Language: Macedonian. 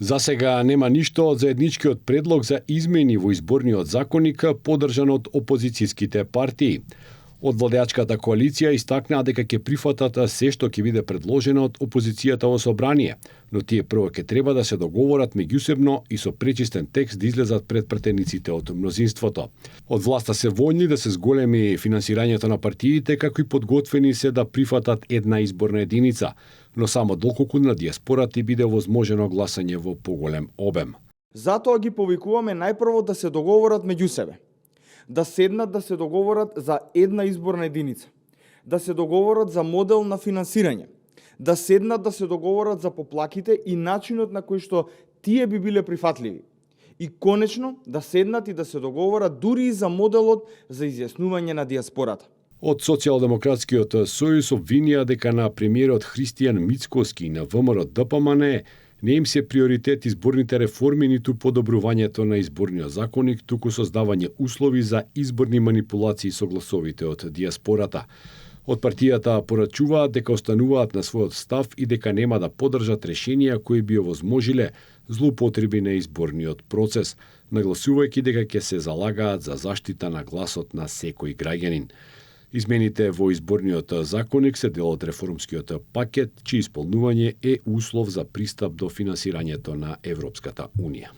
За сега нема ништо од заедничкиот предлог за измени во изборниот законник поддржан од опозицијските партии. Од владеачката коалиција истакнаа дека ќе прифатат се што ќе биде предложено од опозицијата во собрание, но тие прво ќе треба да се договорат меѓусебно и со пречистен текст да излезат пред претениците од мнозинството. Од власта се војни да се зголеми финансирањето на партиите, како и подготвени се да прифатат една изборна единица, но само доколку на диаспората биде возможено гласање во поголем обем. Затоа ги повикуваме најпрво да се договорат меѓу себе. Да седнат да се договорат за една изборна единица, да се договорат за модел на финансирање, да седнат да се договорат за поплаките и начинот на кој што тие би биле прифатливи. И конечно да седнат и да се договорат дури и за моделот за изјаснување на диаспората. Од Социјалдемократскиот сојуз обвинија дека на премиерот Христијан Мицкоски и на ВМРО-ДПМН не им се приоритет изборните реформи ниту подобрувањето на изборниот законник, туку создавање услови за изборни манипулации со гласовите од диаспората. Од партијата порачуваат дека остануваат на својот став и дека нема да поддржат решенија кои би овозможиле злоупотреби на изборниот процес, нагласувајќи дека ќе се залагаат за заштита на гласот на секој граѓанин. Измените во изборниот законник се дел од реформскиот пакет, чии исполнување е услов за пристап до финансирањето на Европската Унија.